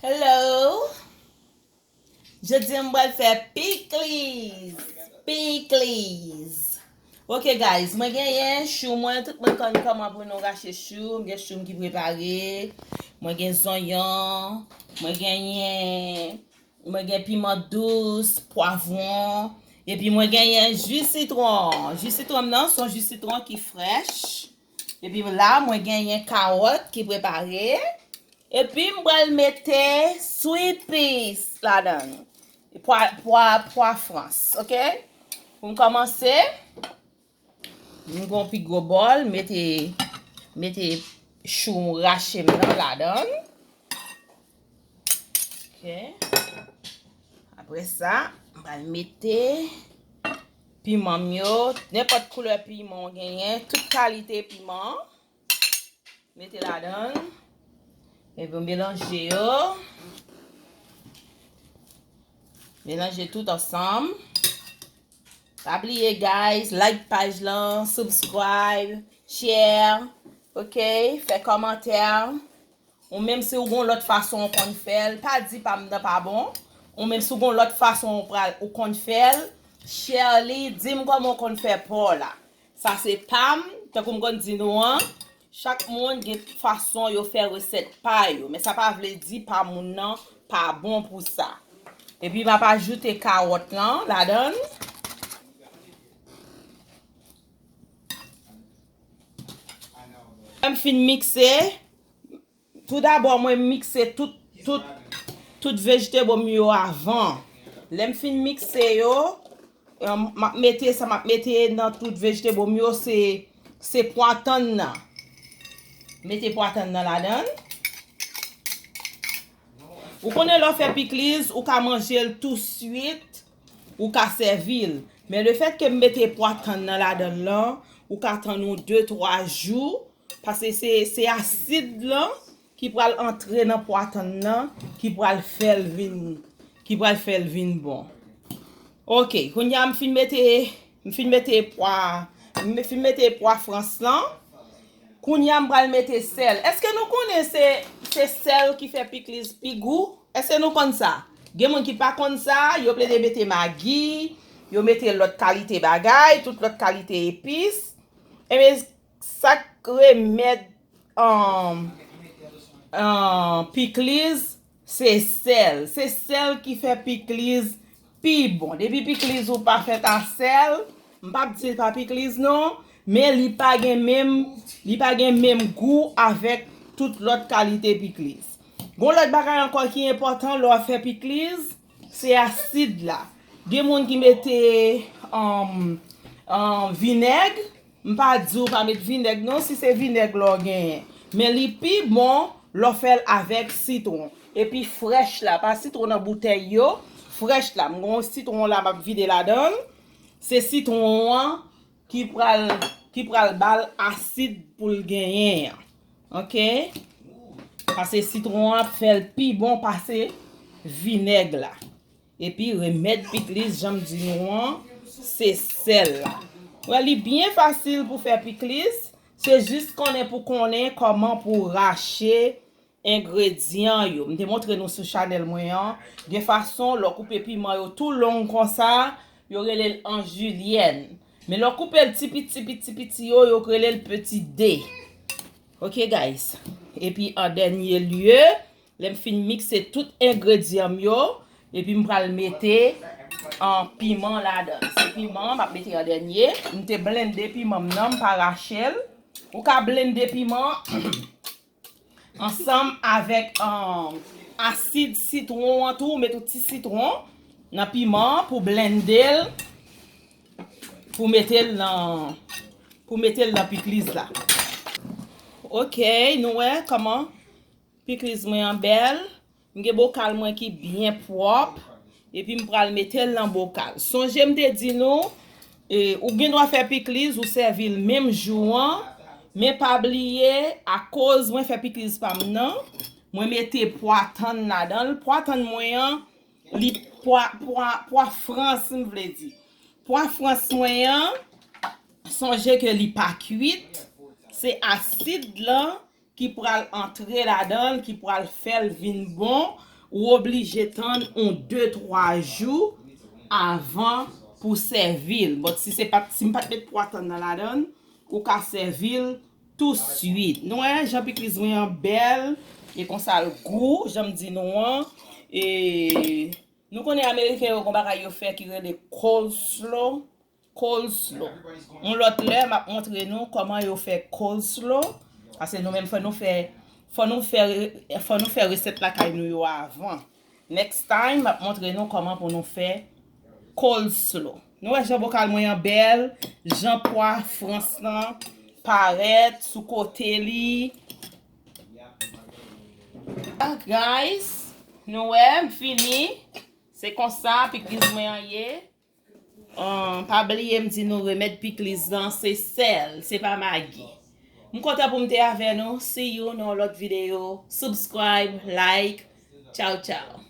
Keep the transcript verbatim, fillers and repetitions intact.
Hello! Jodi a m pral fè pikliz. Pikliz. Ok guys, mwen genyen chou mwen, tout moun konn kòman pou nou rache chou. M gen chou m ki prepare. Mwen gen zonyon, mwen genyen, mwen gen piman dous, pwavwon, epi mwen genyen ji sitwon. Ji sitwon m nan se yon ji sitwon ki frèch. Epi la mwen genyen kawòt ki prepare. Epi m pral mete sweet peas ladan. Pwa, pwa, pwa frans, ok? Pou m kòmanse, m gon pi gwo bòl, mete, mete chou rache m nan ladan. Ok. Apre sa, m pral mete piman m yo, nenpòt koulè piman w genyen, tout kalite piman. Mete ladan. Epi w melanje yo. Melanje tout ansanm. Pa bliye guys, like paj lan, subscribe, share, ok, fè kòmantè. Ou menm si w gon lòt fason w konn fè l, pa di pa m nan pa bon. Ou menm si w gon lòt fason w pral, ou konn fè l, share li, di m kòman w konn fè pa w la. Sa se pa m, tankou m konn di nou an, chak moun gen fason yo fè resèt pa yo, men sa pa vle di pa moun nan pa bon pou sa. Epi m ap ajoute kawòt lan ladan. Lè m fin mikse, tou dabò mwen mikse tout, tout, tout vegetable m yo avan. Lè m fin mikse yo, m ap mete sa m ap mete nan tout vegetable m yo, se, se pwa tann nan. Mete pwa tann nan ladan. Ou konnen lè w fè pikliz, ou ka manje l touswit, ou ka sèvi l. Men lefètke m mete pwa tann nan ladan l lan, ou ka tann yon de twa jou, paske se, se asid lan ki pral antre nan pwa tann nan, ki pral fè l vin, ki pral fè l vin bon. Ok, kounye a m fin mete, m fin mete pwa, m fin mete pwa frans lan. Kounye a m pral mete sèl. Èske nou konnen se, se sèl ki fè pikliz pi gou? Èske nou konn sa? Gen moun ki pa konn sa, yo plede mete magi, yo mete lòt kalite bagay, tout lòt kalite epis. Ebyen, sa k remèd, um, um, pikliz, se sèl. Se sèl ki fè pikliz pi bon. Depi pikliz ou pa fèt a sèl, m p ap di l pa pikliz non, men li pa gen menm, li pa gen menm gou avèk tout lòt kalite pikliz. Gon lòt bagay ankò ki enpòtan lè w ap fè pikliz, se asid la. Gen moun ki mete, um, um, vinèg, m pa di w pa met vinèg non, si se vinèg la w genyen. Men li pi bon lè w fè l avèk sitwon. Epi frèch la, pa sitwon nan boutèy yo, frèch la. M gon sitwon la m ap vide ladan l. Se sitwon an ki pral, ki pral ba l asid pou l genyen an. Ok? Paske sitwon an ap fè l pi bon pase vinèg la. Epi remèd pikliz, jan m di nou an, se sèl la. Wè, li byen fasil pou fè pikliz, se jis konnen pou konnen kòman pou rache engredyan yo. M te montre nou sou chanèl mwen an, gen fason lè w koupe piman yo tou long konsa, yo rele l an jilyèn. Men lè w koupe l ti piti, piti, piti yo, yo rele l peti de. Ok guys. Epi an dènye lye, lè m fin mikse tout engredyan m yo, epi m pral mete an piman ladan. Se piman m ap mete an dènye. M te blende piman m nan, m pa rache l. Ou ka blende piman ansanm avèk, um, asid sitwon an tou, ou met yon ti sitwon nan piman an pou blende l, pou mete l nan, pou mete l nan pikliz la. Ok, nou wè kòman pikliz mwen an bèl. M gen bokal mwen ki byen pwòp. Epi m pral mete l nan bokal. Sonje m te di nou, e, ou gen dwa fè pikliz, ou sèvi l menm jou an, men pa bliye, akoz mwen fè pikliz pa m nan, mwen mete pwa tann ladan l. Pwa tann mwen an, li pwa, pwa, pwa frans, m vle di. Pwa frans mwen an, sonje ke li pa kwit, se asid lan ki pral antre ladan l, ki pral fè l vin bon, Ou oblije tann yon de twa jou avan pou sèvi l. But si se pa t, si m pa t met pwa tann nan ladan l, ou ka sèvi l touswit. Nou wè jan pikliz mwen an bèl, e konsa l gou, jan m di nou an. E nou konnen ameriken yo gon bagay yo fè ki rele coleslaw. Coleslaw. Yon lòt lè, m ap montre nou kòman yo fè coleslaw. Paske nou menm fò nou fè, fò nou fè, fò nou fè resèt lakay nou yo avan. Next time, m ap montre nou kòman pou nou fè coleslaw. Nou wè jan bokal mwen an bèl, jan pwa frans lan parèt sou kote li. Ah, guys, nou wè, m fini. Se konsa pikliz mwen an ye. Ah, pa bliye m di nou remèd pikliz lan se sèl, se pa magi. M kontan pou m te avè nou. See you nan yon lòt videyo. Subscribe, like. Tchao, tchao.